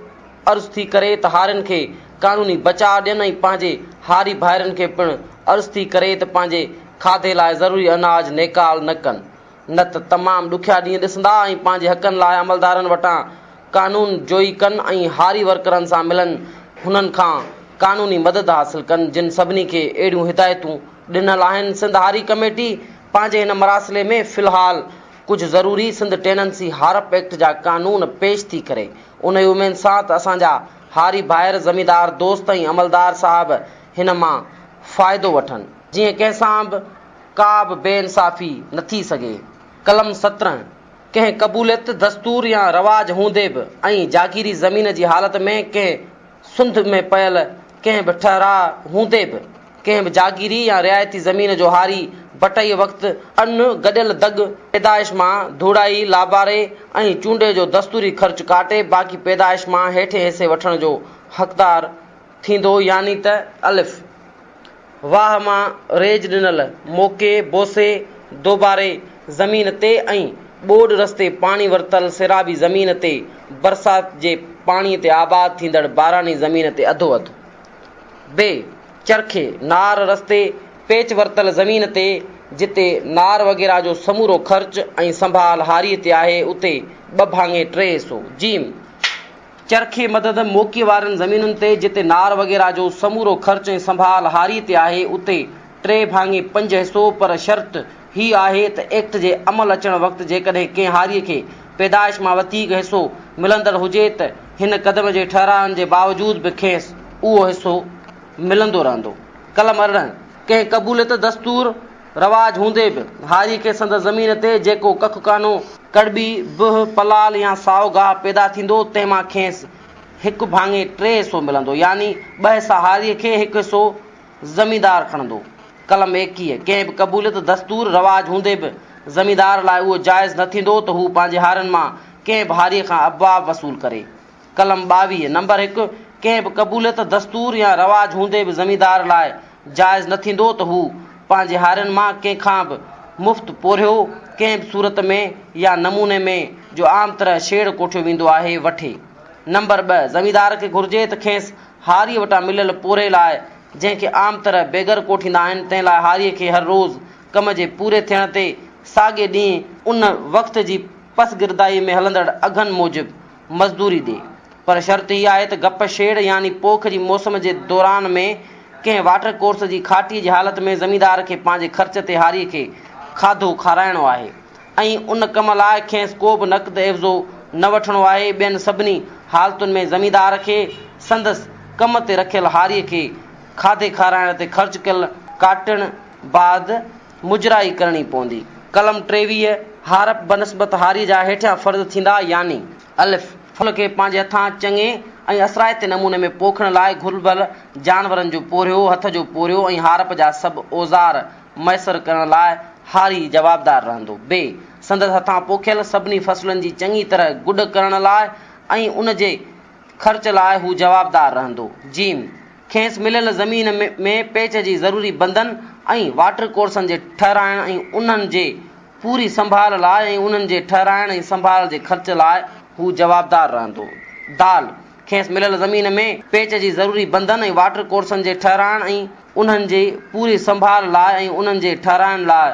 عرض ٿي ڪري ته هارين کي قانوني بچاء ڏين ۽ پنهنجي هاري ڀائرن کي پڻ عرض ٿي ڪري ته پنهنجي کاڌي لاء ضروري اناج نيڪال نه ڪن نه ته تمام ڏکيا ڏينهن ڏسندا ۽ پنهنجي حقن لاء عملدارن وٽان قانون جوئي ڪن ۽ هاري ورڪرن سان ملن هنن کان قانوني مدد حاصل ڪن جن سڀني کي اهڙيون هدايتون ڏنل آهن سنڌ هاري ڪميٽي پنهنجي هن مراسلي ۾ في الحال ڪجهه ضروري سنڌ ٽيننسي هارپ ايڪٽ جا قانون پيش ٿي ڪري انهي اميد سان ته اسان جا هاري ڀائر زميندار دوست ۽ عملدار صاحب هن مان فائدو وٺن جيئن ڪنهن سان به ڪا به بي انصافي نه ٿي سگهي قلم 17. ڪنهن قبوليت، دستور يا رواج هوندي به ۽ جاگيري زمين جي حالت ۾ ڪنهن سنڌ ۾ پيل ڪنهن به ٺهراء هوندي به ڪنهن به جاگيري يا رعايتي زمين جو هاري بٽئيء وقت ان گڏيل دڳ پيدائش مان ڌوڙائي، لاباري ۽ چونڊي جو دستوري خرچ ڪاٽي باقي پيدائش مان هيٺين حصي وٺڻ جو حقدار ٿيندو يعني ته، الف. واهه مان ريج ڏنل موڪي، بوسي، دوباري زمين تي ۽ ٻوڏ رستي پاڻي ورتل سيرابي زمين تي برسات جي پاڻي تي آباد ٿيندڙ باراني زمين تي اڌو اڌ. ب. چرخي، نار رستي پيچ ورتل زمين تي جتي نار وغيره جو سمورو خرچ ۽ سنڀال هاريء تي آهي اتي ٻه ڀاڱي ٽي حصو. جيم. چرخي مدد موقعي وارين زمينن تي جتي نار وغيره جو سمورو خرچ ۽ سنڀال هاريء تي آهي اتي ٽي ڀاڱي پنج حصو پر شرط هي آهي ته ايڪٽ جي عمل اچڻ وقت جيڪڏهن ڪنهن هاريء کي پيدائش مان وڌيڪ حصو ملندڙ هجي ته هن قدم جي ٺهرائن جي باوجود به کيس اهو حصو ملندو رهندو. قلم 18. ڪنهن قبوليت، دستور، رواج هوندي به هاريء کي سندس زمين تي جيڪو ڪک ڪانو، ڪڙٻي، بهه، پلال يا سائو گاهه پيدا ٿيندو، تنهن مان کيس هڪ ڀاڱي ٽي حصو ملندو، يعني ٻه حصا هاريء کي، هڪ حصو زميندار کڻندو. قلم 21. ڪنهن به قبوليت، دستور، رواج هوندي به زميندار لاء اهو جائز نه ٿيندو ته هو پنهنجي هارين مان ڪنهن به هاريء کان ابواب وصول ڪري. قلم 22، نمبر هڪ، ڪنهن به قبوليت، دستور يا رواج هوندي به زميندار لاء جائز نه ٿيندو ته هو پنهنجي هارين مان ڪنهن کان به مفت پورهيو، ڪنهن به صورت ۾ يا نموني ۾ جو عام طرح شيڙ ڪوٺيو ويندو آهي، وٺي. نمبر ٻه، زميندار کي گهرجي ته کيس هاريء وٽان مليل پورهئي لاء، جنهن کي عام طرح بيگر ڪوٺيندا آهن، تنهن لاء هاريء کي هر روز ڪم جي پوري ٿيڻ تي ساڳئي ڏينهن ان وقت جي پسگردائيء ۾ هلندڙ اگهن موجب مزدوري ڏي. پر شرط هي آهي ته گپ شيڙ يعني پوک جي موسم جي دوران ۾ ڪنهن واٽر ڪورس جي کاٽيء جي حالت ۾ زميندار کي پنهنجي خرچ تي هاريء کي کاڌو کارائڻو آهي ۽ ان ڪم لاء کيس ڪو به نقد عيوضو نه وٺڻو آهي. ٻين سڀني حالتن ۾ زميندار کي سندس ڪم تي رکيل هاريء کي کاڌي کارائڻ تي خرچ ڪيل ڪاٽڻ بعد مجرائي ڪرڻي پوندي. قلم 23، هارپ بنسبت هاريء جا هيٺيان فرض ٿيندا يعني. الف، فصل کي پنهنجي هٿان چڱي ۽ اثرائتي نموني ۾ پوکڻ لاء گهربل جانورن جو پورهيو، هٿ جو پورهيو ۽ هارپ جا سڀ اوزار ميسر ڪرڻ لاء هاري جوابدار رهندو. ب، سندس هٿان پوکيل سڀني فصلن جي چڱي طرح گڏ ڪرڻ لاء ۽ ان جي خرچ لاء هو جوابدار رهندو. ج، کيس مليل زمين ۾ پيچ جي ضروري بندن ۽ واٽر ڪورسن جي ٺهرائڻ ۽ انهن جي پوري سنڀال لاء ۽ انهن جي ٺهرائڻ ۽ سنڀال جي خرچ لاء هو جوابدار رهندو. دال، کيس مليل زمين ۾ پيچ جي ضروري بندن ۽ واٽر ڪورسن جي ٺهرائڻ ۽ انهن جي پوري سنڀال لاء ۽ انهن جي ٺهرائڻ لاء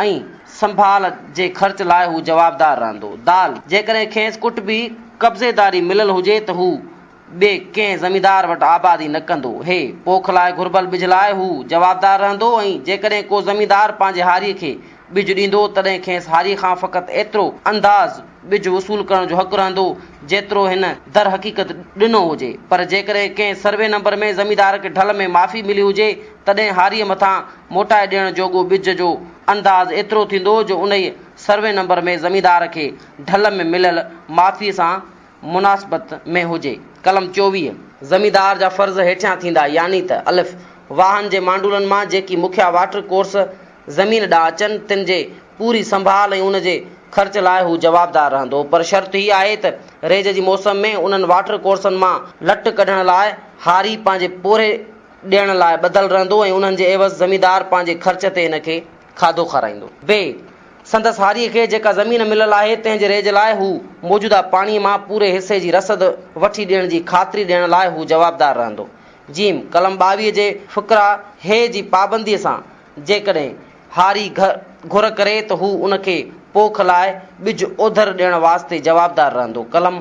۽ سنڀال جي خرچ لاء هو جوابدار رهندو. دال، جيڪڏهن کيس ڪٽبي قبضيداري مليل هجي ته هو ٻئي ڪنهن زميندار وٽ آبادي نه ڪندو. هي، پوک لاء گهربل ٻج لاء هو جوابدار رهندو ۽ جيڪڏهن ڪو زميندار پنهنجي هاريء کي ٻج ڏيندو، تڏهن کيس هاريء کان فقط ايترو انداز ٻج وصول ڪرڻ جو حق رهندو، جيترو هن درحقيقت ڏنو هجي. پر جيڪڏهن ڪنهن سروي نمبر ۾ زميندار کي ڍل ۾ معافي ملي هجي، تڏهن هاريء مٿان موٽائي ڏيڻ جوڳو ٻج جو انداز ايترو ٿيندو، جو انهيء سروي نمبر ۾ زميندار کي ڍل ۾ مليل معافيء سان مناسبت ۾ هجي. قلم 24. زميندار جا فرض هيٺيان ٿيندا يعني ته، الف، واهن جي مانڊولن مان جيڪي مکيا واٽر ڪورس زمين ڏانهن اچن، تن جي پوري سنڀال ۽ ان جي خرچ لاء هو جوابدار رهندو، پر شرط هي آهي ته ريج جي موسم ۾ انهن واٽر ڪورسن مان لٽ ڪڍڻ لاء هاري پنهنجي پورهيي ڏيڻ لاء ٻڌل رهندو ۽ انهن جي عيوض زميندار پنهنجي خرچ تي هن کي کاڌو کارائيندو. ب. سندس هاريء کي جيڪا زمين مليل آهي، تنهن جي ريج لاء هو موجوده پاڻيء مان پوري حصي جي رسد وٺي ڏيڻ جي خاطري ڏيڻ لاء هو جوابدار رهندو. ج. قلم 22 جي فقره هه جي پابنديء سان جيڪڏهن هاري گهر ڪري ته هو ان کي پوک لاء ٻج اوڌر ڏيڻ واسطي جوابدار رهندو. قلم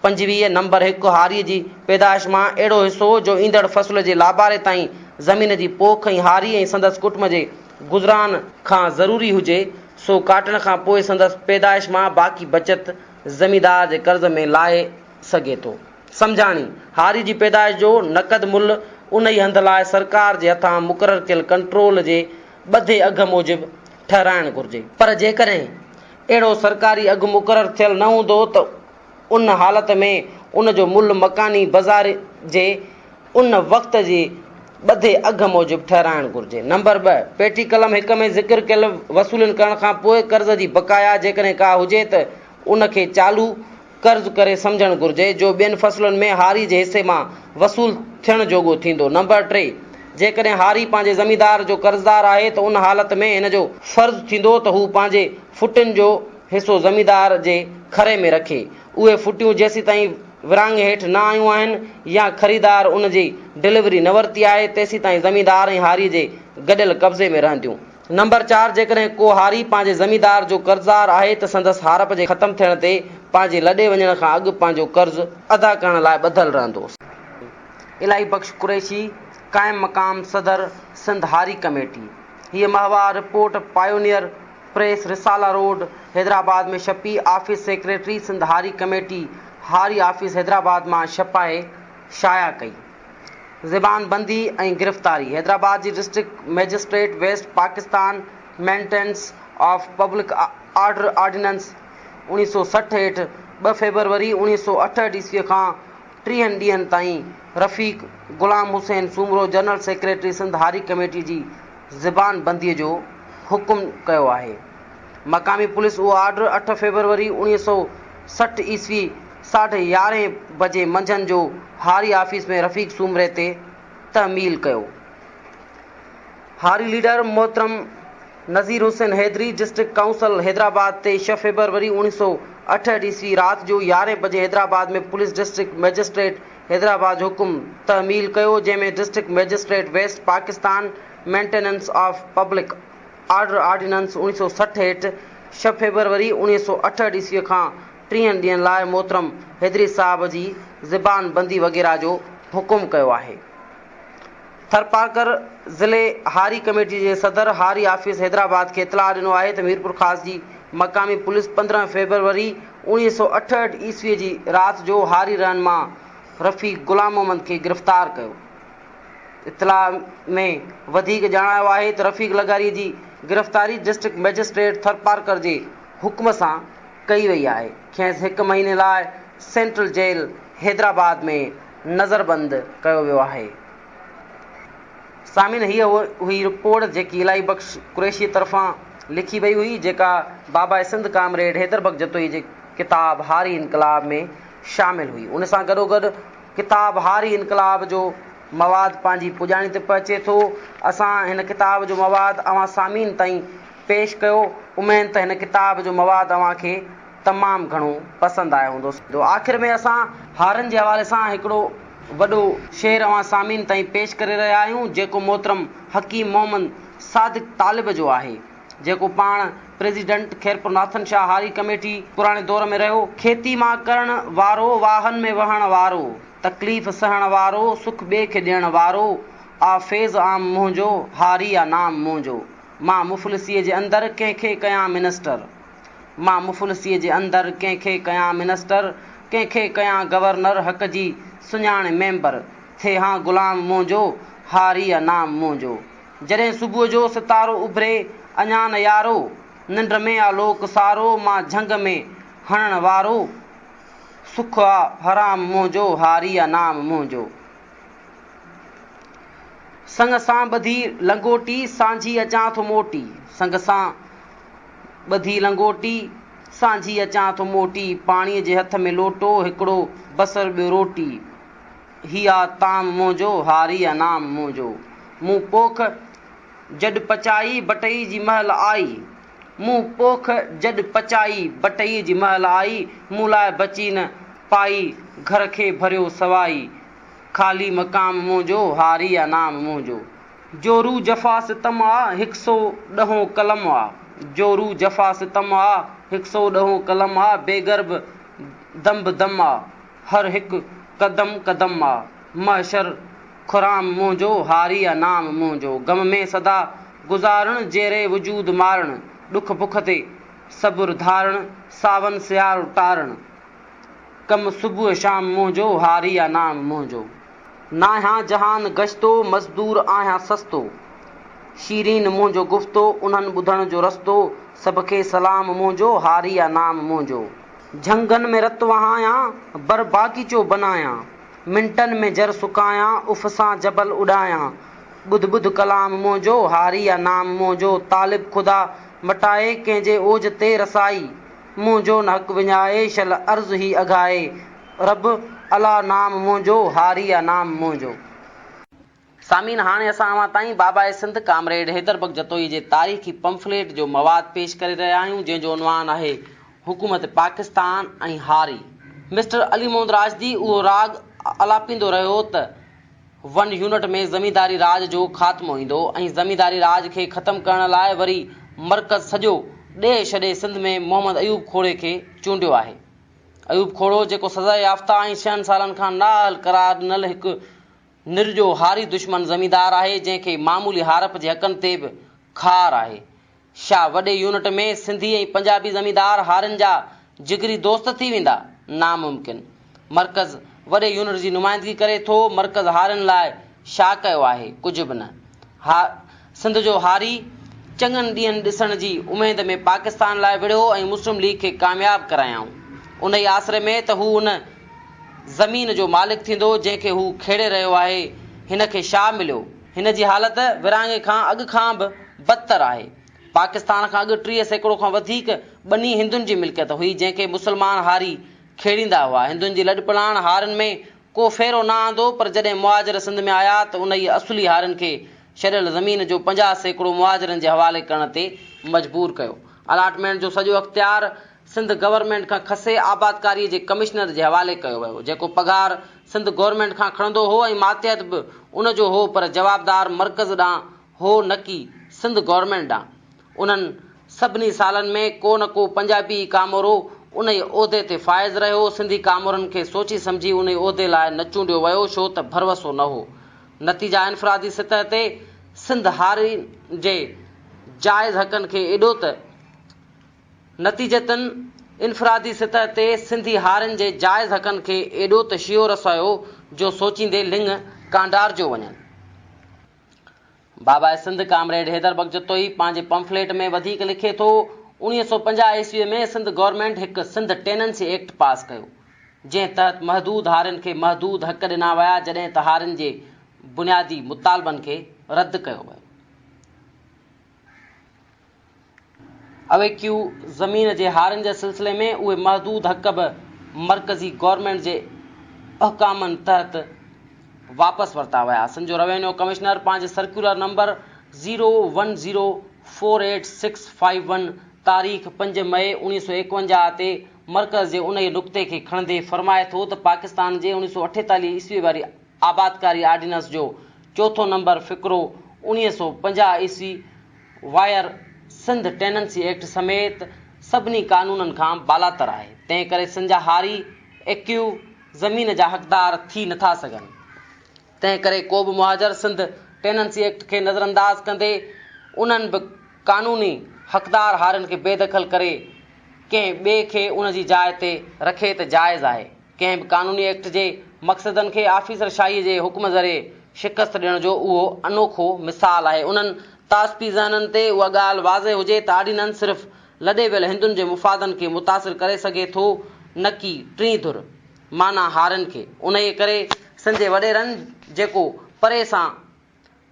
25، نمبر هڪ، هاريء جي پيدائش مان اهڙو حصو جو ايندڙ فصل جي لاباري تائين زمين جي پوک ۽ هاري ۽ سندس ڪٽنب جي گذران کان ضروري هجي، سو ڪاٽڻ کان پوء سندس پيدائش مان باقي بچت زميندار جي قرض ۾ لاهي سگهي ٿو. سمجهاڻي، هاري جي پيدائش جو نقد ملهه انهيء هنڌ لاء سرڪار جي هٿان مقرر ڪيل ڪنٽرول جي ٻڌي اگهه موجب ٺهرائڻ گهرجي. پر جيڪڏهن اهڙو سرڪاري اگهه مقرر ٿيل نه هوندو ته ان حالت ۾ ان جو ملهه مڪاني بزار جي ان وقت جي ٻڌي اگهه موجب ٺهرائڻ گهرجي. نمبر ٻه، پيٽي قلم هڪ ۾ ذڪر ڪيل وصولين ڪرڻ کان پوء قرض جي بقايا جيڪڏهن ڪا هجي ته ان کي چالو قرض ڪري سمجهڻ گهرجي، جو ٻين فصلن ۾ هاري جي حصي مان وصول ٿيڻ جوڳو ٿيندو. نمبر ٽي، جيڪڏهن هاري پنهنجي زميندار جو قرضدار آهي ته ان حالت ۾ هن جو فرض ٿيندو ته هو پنهنجي ڦٽين جو حصو زميندار جي کري ۾ رکي. اهي ڦٽيون جيسيتائين ورهاڱي هيٺ نه آيون آهن يا خريدار ان جي ڊليوري نه ورتي آهي، تيسيتائين زميندار ۽ هاري جي گڏيل قبضي ۾ رهنديون. نمبر چار، جيڪڏهن ڪو هاري پنهنجي زميندار جو قرضدار آهي ته سندس هارپ جي ختم ٿيڻ تي پنهنجي لڏي وڃڻ کان اڳ پنهنجو قرض ادا ڪرڻ لاء ٻڌل رهندو. الاهي بخش قريشي، قائم مقام صدر سنڌ هاري ڪميٽي. هيء ماهوار report Pioneer Press Risala road Hyderabad ۾ ڇپي، آفيس سيڪريٽري سنڌ هاري ڪميٽي هاري آفيس حيدرآباد مان ڇپائي شايع ڪئي. زبان بندي ۽ گرفتاري، حيدرآباد جي district magistrate West Pakistan maintenance of public order ordinance 1960 هيٺ ٻه فيبروري 1968 عيسوي کان ٽيهن ڏينهن تائين رفيق غلام حسين سومرو جنرل سيڪريٽري سنڌ هاري ڪميٽي جي زبان بندي جو حڪم ڪيو آهي. مقامي پوليس اهو آرڊر اٺ فيبروري 1960 عيسوي ساڍي يارهين بجي منجهند جو هاري آفيس ۾ رفيق سومري تي تحميل ڪيو. هاري ليڊر محترم نذير حسين حيدري ڊسٽرڪٽ ڪائونسل حيدرآباد تي ڇهه فيبروري 1968 عيسوي رات جو يارهين بجي Hyderabad ۾ police district magistrate Hyderabad جو حڪم تحميل ڪيو جنهن ۾ district magistrate West Pakistan maintenance of public order ordinance 1960 هيٺ ڇهه فيبروري 1968 عيسوي کان ٽيهن ڏينهن لاء محترم حيدري صاحب جي زبان بندي وغيره جو حڪم ڪيو آهي. ٿرپارڪر ضلعي هاري ڪميٽي جي صدر هاري آفيس حيدرآباد کي اطلاع ڏنو آهي ته ميرپورخاص جي مقامي پوليس 15 فيبروري 1968 عيسوي جي رات جو هاري رهنما رفيق غلام محمد کي گرفتار ڪيو. اطلاع ۾ وڌيڪ ڄاڻايو آهي ته رفيق لغاري جي گرفتاري ڊسٽرڪٽ مئجسٽريٽ ٿرپارڪر جي حڪم سان ڪئي وئي آهي، کيس هڪ مهيني لاء سينٽرل جيل حيدرآباد ۾ نظربند ڪيو ويو آهي. سامعين هيء هئي رپورٽ جيڪي الاهي بخش قريشي طرفان لکي وئي هئي جيڪا باباء سنڌ ڪامريڊ حيدر بخش جتوئي جي ڪتاب هاري انقلاب ۾ شامل هئي ان سان گڏوگڏ ڪتاب هاري انقلاب جو مواد پنهنجي پڄاڻي تي پهچي ٿو. اسان هن ڪتاب جو مواد اوهان سامعين تائين پيش ڪيو. اميد ته هن ڪتاب جو مواد اوهان کي تمام گهڻو پسند آيو هوندو. آخر ۾ اسان هارين جي حوالي سان هڪڙو وڏو شعر اوهان سامعين تائين پيش ڪري رهيا آهيون، جيڪو محترم حڪيم محمد صادق طالب جو آهي. جيڪو پاڻ پريزيڊنٽ خيرپور ناٿن شاهه هاري ڪميٽي پراڻي دور ۾ رهيو. کيتي مان ڪرڻ وارو، واهن ۾ وهڻ وارو، تڪليف سهڻ وارو، سک ٻئي کي ڏيڻ وارو، آ فيض عام منهنجو، هاري آ نام منهنجو. مان مفلسيء جي اندر ڪنهن کي ڪيان منسٽر. مان مفلسيء جي اندر ڪنهن کي ڪيان منسٽر، ڪنهن کي ڪيان گورنر، حق جي سڃاڻي ميمبر، ٿئي هان غلام منهنجو، هاري آ نام منهنجو. جڏهن صبح جو ستارو اڀري اڃا نه يارو، ننڊ ۾ آ لوڪ سارو مان جهنگ ۾ هڻڻ وارو، سک آ حرام منهنجو هاري آ نام منهنجو. سڱ سان ٻڌي لنگوٽي سانجهي اچان ٿو موٽي، سڱ سان ٻڌي لنگوٽي سانجهي اچان ٿو موٽي، پاڻيء جي هٿ ۾ لوٽو هڪڙو بصر ٻيو روٽي. هي آ طعام منهنجو، هاري آ نام منهنجو. مون پوک جڏ پچائي، بٽئي جي مهل آئي. مون پوک جڏ پچائي، بٽئي جي مهل آئي. مون لاء بچي نه پائي، گهر کي ڀريو سوائي. خالي مقام منهنجو، هاري آ نام منهنجو. جو روح جفا ستم آ، هڪ سو ڏهون قلم آ. جو روح جفا ستم آ، هڪ سو ڏهون قلم آ. بي گرب دم به دم آ. هر هڪ قدم قدم آ محشر خرام منهنجو هاري آ نام منهنجو غم ۾ سدا گذارڻ جيئري وجود مارڻ ڏک بک تي صبر ڌارڻ ساون سيارو ٽارڻ ڪم صبح شام منهنجو هاري آ نام منهنجو. ناهيان جهان گشتو مزدور آهيان سستو شيرين منهنجو گفتو انهن ٻڌڻ جو رستو سڀ کي سلام منهنجو هاري آ نام منهنجو. جهنگن ۾ رت وهايان، بر باغيچو بنايان، منٽن ۾ جر سڪايان، اف سان جبل اڏايان، ٻڌ ٻڌ ڪلام منهنجو، هاري آ نام منهنجو، طالب خدا مٽائي، ڪنهن جي اوج تي رسائي، منهنجو نه حق وڃائي، شل عرض هي اگهائي، رب الا نام منهنجو، هاري آ نام منهنجو. سامعين هاڻي اسان اوهان تائين باباء سنڌ ڪامريڊ حيدر بخش جتوئي جي تاريخي پمفليٽ جو مواد پيش ڪري رهيا آهيون جنهن جو عنوان آهي حڪومت پاڪستان ۽ هاري. مسٽر علي محمد راشدي اهو راڳ الاپيندو رهيو ته ون يونٽ ۾ زمينداري راڄ جو خاتمو ايندو ۽ زمينداري راڄ کي ختم ڪرڻ لاء وري مرڪز سڄو ڏيهه ڇڏي سنڌ ۾ محمد ايوب کوڙي کي چونڊيو آهي. ايوب کوڙو جيڪو سزا يافته ۽ ڇهن سالن کان نااهل قرار ڏنل هڪ نرڄو هاري دشمن زميندار آهي جنهن کي معمولي هارپ جي حقن تي به خار آهي. شا وڏي يونٽ ۾ سنڌي ۽ پنجابي زميندار هارين جا جگري دوست ٿي ويندا؟ ناممڪن. مرڪز وڏي يونٽ جي نمائندگي ڪري ٿو، مرڪز هارين لاء شا ڪيو آهي؟ ڪجهه به نه. ها سنڌ جو هاري چڱن ڏينهن ڏسڻ جي اميد ۾ پاڪستان لاء وڙهيو ۽ مسلم ليگ کي ڪامياب ڪرايائون. انهي آسري ۾ ته هو ان زمين جو مالڪ ٿيندو جنهن کي هو کيڙي رهيو آهي. هن کي ڇا مليو؟ هن جي حالت ورهاڱي کان اڳ کان به بدتر آهي. پاڪستان کان اڳ 30% کان وڌيڪ ٻني هندن جي ملڪيت هئي جنهن کي مسلمان هاري کيڙيندا هئا. هندن جي لڏپلاڻ هارين ۾ ڪو ڦيرو نه آندو پر جڏهن مهاجر سنڌ ۾ آيا ته انهيء اصلي هارين کي ڇڏيل زمين جو 50% مهاجرن جي حوالي ڪرڻ تي مجبور ڪيو. الاٽمينٽ جو سڄو اختيار سنڌ گورنمينٽ کان کسي آبادڪاريء جي ڪمشنر جي حوالي ڪيو ويو، جيڪو پگهار سنڌ گورنمينٽ کان کڻندو هو ۽ ماتحت به ان جو هو پر جوابدار مرڪز ڏانهن هو نه ڪي سنڌ گورنمينٽ ڏانهن. انهن سڀني سالن ۾ ڪو نه ڪو پنجابي ئي ڪامورو انهيء عهدي تي فائز رهيو. سنڌي ڪامورن کي سوچي سمجهي انهيء عهدي لاء نه چونڊيو ويو ڇو ته ڀروسو نه هو. نتيجا انفرادي سطح تي سنڌ هارين جي جائز حقن کي ايڏو ته نتيجتاً انفرادي سطح تي سنڌي هارين جي جائز حقن کي ايڏو ته شيهو رسايو جو سوچيندي لڱ ڪانڊارجيو وڃن. باباء سنڌ ڪامريڊ حيدر بخش جتوئي پنهنجي پمفليٽ ۾ وڌيڪ لکي ٿو، 1950 عيسويء ۾ سنڌ گورنمينٽ هڪ سنڌ ٽيننسي ايڪٽ پاس ڪيو، جنهن تحت محدود هارين کي محدود حق ڏنا ويا، جڏهن ته هارين جي بنيادي مطالبن کي رد ڪيو ويو. اويڪيو زمين جي هارين جي سلسلي ۾ اهي محدود حق به مرڪزي گورنمينٽ جي احڪامن تحت واپس ورتا ويا. سنڌ جو روينيو ڪمشنر پنهنجي circular number zero one zero four eight six five one تاريخ پنج مئي 1951 تي مرڪز جي انهيء نقطي کي کڻندي فرمائي ٿو ته پاڪستان جي 1948 عيسوي واري آبادڪاري آرڊيننس جو چوٿون نمبر فقرو 1950 عيسوي وائر سنڌ ٽيننسي ايڪٽ سميت سڀني قانونن کان بالاتر آهي، تنهن ڪري سنڌ جا هاري ايڪيو زمين جا حقدار ٿي نٿا سگهن. تنهن ڪري ڪو به مهاجر سنڌ ٽيننسي ايڪٽ کي نظرانداز ڪندي انهن به قانوني حقدار هارين کي بيدخل ڪري ڪنهن ٻئي کي ان جي جاء تي رکي ته جائز آهي. ڪنهن به قانوني ايڪٽ جي مقصدن کي آفيسر شاهيء جي حڪم ذريعي شڪست ڏيڻ جو اهو انوکو مثال آهي. انهن تعصبي ذهنن تي اها ڳالهه واضح هجي ته آرڊيننس صرف لڏي ويل هندن جي مفادن کي متاثر ڪري سگهي ٿو نه ڪي ٽين ڌر معنيٰ هارين کي. انهيء ڪري سنڌ جي وڏيرن جيڪو پري سان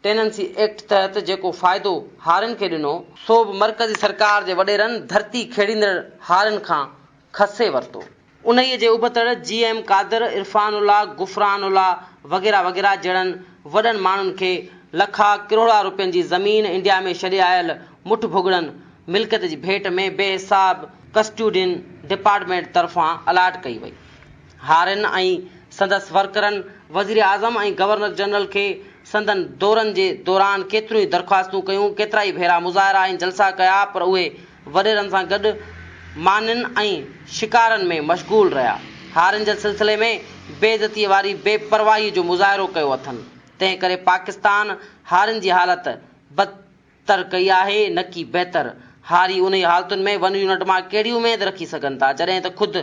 ٽيننسي ايڪٽ تحت جيڪو فائدو هارين کي ڏنو، سو به مرڪزي سرڪار جي وڏيرن ڌرتي کيڙيندڙ هارين کان کسي ورتو. انهيء جي ابتڙ جي ايم قادر، عرفان الله، غفران الله وغيره وغيره جهڙن وڏن ماڻهن کي لکها ڪروڙها روپين جي زمين انڊيا ۾ ڇڏي آيل مٺ ڀڳڙن ملڪيت جي ڀيٽ ۾ بي حساب ڪسٽوڊين ڊپارٽمينٽ طرفان الاٽ ڪئي وئي. هارين ۽ سندس ورڪرن وزيراعظم ۽ گورنر جنرل کي سندن دورن جي دوران ڪيتريون ئي درخواستون ڪيون، ڪيترائي ڀيرا مظاهرا ۽ جلسا ڪيا پر اهي وڏيرن سان گڏ مانين ۽ شڪارن ۾ مشغول رهيا. هارين جي سلسلي ۾ بي عزتيء واري بي پرواهيء جو مظاهرو ڪيو اٿن، تنهن ڪري پاڪستان هارين جي حالت بد تر ڪئي آهي نه ڪي بهتر. هاري انهي حالتن ۾ ون يونٽ مان ڪهڙي اميد رکي سگهن ٿا جڏهن ته خود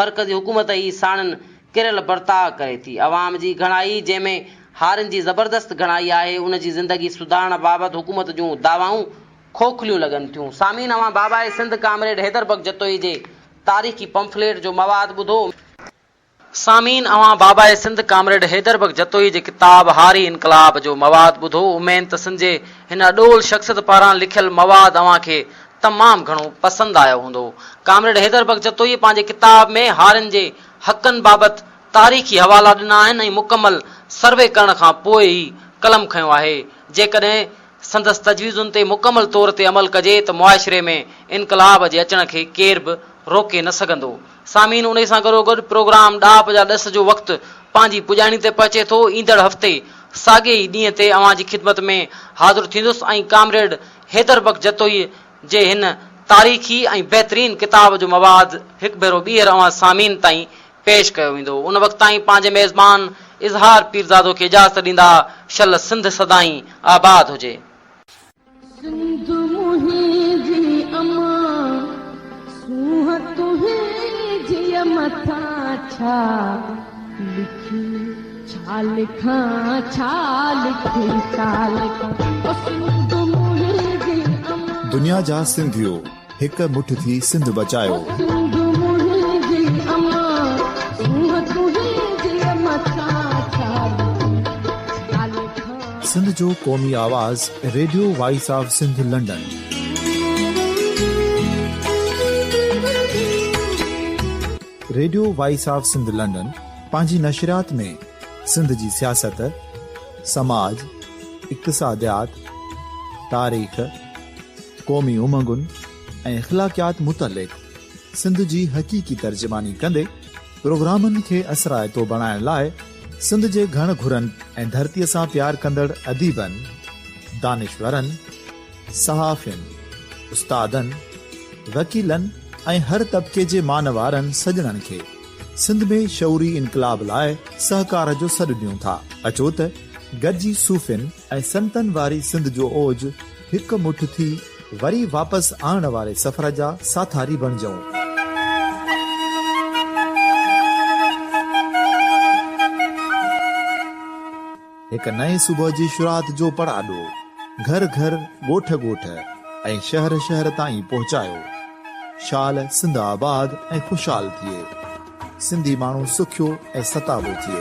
مرڪزي حڪومت ئي ساڻن ڪريل برتاء ڪري ٿي. عوام جي گهڻائي جنهن ۾ هارين جي زبردست گهڻائي آهي ان جي زندگي سڌارڻ بابت حڪومت جون دعوائون کوکليون لڳن ٿيون. سامعين اوهان باباء سنڌ ڪامريڊ حيدر بخش جتوئي جي تاريخي پمفليٽ جو مواد ٻڌو. سامعين اوهان باباء سنڌ ڪامريڊ حيدر بخش جتوئي جي ڪتاب هاري انقلاب جو مواد ٻڌو اميد ته سنڌ جي هن اڏول شخصيت پاران لکيل مواد اوهان کي تمام گهڻو پسند آيو هوندو. ڪامريڊ حيدر بخش جتوئي پنهنجي ڪتاب ۾ هارين جي حقن بابت تاريخي حوالا ڏنا آهن ۽ مڪمل سروي ڪرڻ کان پوء ئي قلم کنيو آهي. جيڪڏهن سندس تجويزن تي مڪمل طور تي عمل ڪجي ته معاشري ۾ انقلاب جي اچڻ کي ڪير به روڪي نه سگهندو. سامعين انهي سان گڏوگڏ پروگرام ڏاهپ جا ڏس جو وقت پنهنجي پڄاڻي تي پهچي ٿو ايندڙ هفتي ساڳئي ئي ڏينهن تي اوهان جي خدمت ۾ حاضر ٿيندس ۽ ڪامريڊ حيدر بخش جتوئي جي هن تاريخي ۽ بهترين ڪتاب جو مواد هڪ ڀيرو ٻيهر اوهان سامعين تائين پيش ڪيو ويندو ان وقت تائين پنهنجي ميزبان اظهار پيرزادو کي اجازت ڏيندا شل سنڌ سدائين آباد هجي. سنڌ منهنجي امان، سونهن تنهنجيء مٿان ڇا لکي، ڇا لکان، ڇا لکي، ڇا لکان، او سنڌ منهنجي امان. دنيا جا سنڌيو هڪ مٺ ٿي سنڌ بچايو. او سنڌ منهنجي امان، سونهن تنهنجيء مٿان ڇا لکي، ڇا لکان. سنڌ جو قومي آواز radio voice of Sindh London. Radio voice of Sindh London پنهنجي نشريات ۾ سنڌ جي سياست، سماج، اقتصاديات، تاريخ، قومي امنگن ۽ اخلاقيات متعلق سنڌ جي حقيقي ترجماني ڪندي پروگرامن کي اثرائتو بڻائڻ لاء سنڌ جي گهڻ گهرن ۽ ڌرتيء سان پيار ڪندڙ اديبن، دانشورن، صحافين، استادن، وڪيلن ۽ هر طبقي جي مان وارن سڄڻن کي سنڌ ۾ شعوري انقلاب لاء سهڪار جو سڏ ڏيون ٿا. اچو ته گڏجي صوفين ۽ سنتن واري سنڌ جو اوج هڪ مٺ ٿي وري واپس آڻڻ واري سفر جا ساٿاري بڻجون. هڪ نئين صبح جي شروعات جو پڙاڏو گهر گهر، ڳوٺ ڳوٺ ۽ شهر شهر تائين پهچايو. شال سنڌ آباد ۽ خوشحال ٿئي. سنڌي ماڻهو سکيو ۽ ستابو ٿئي.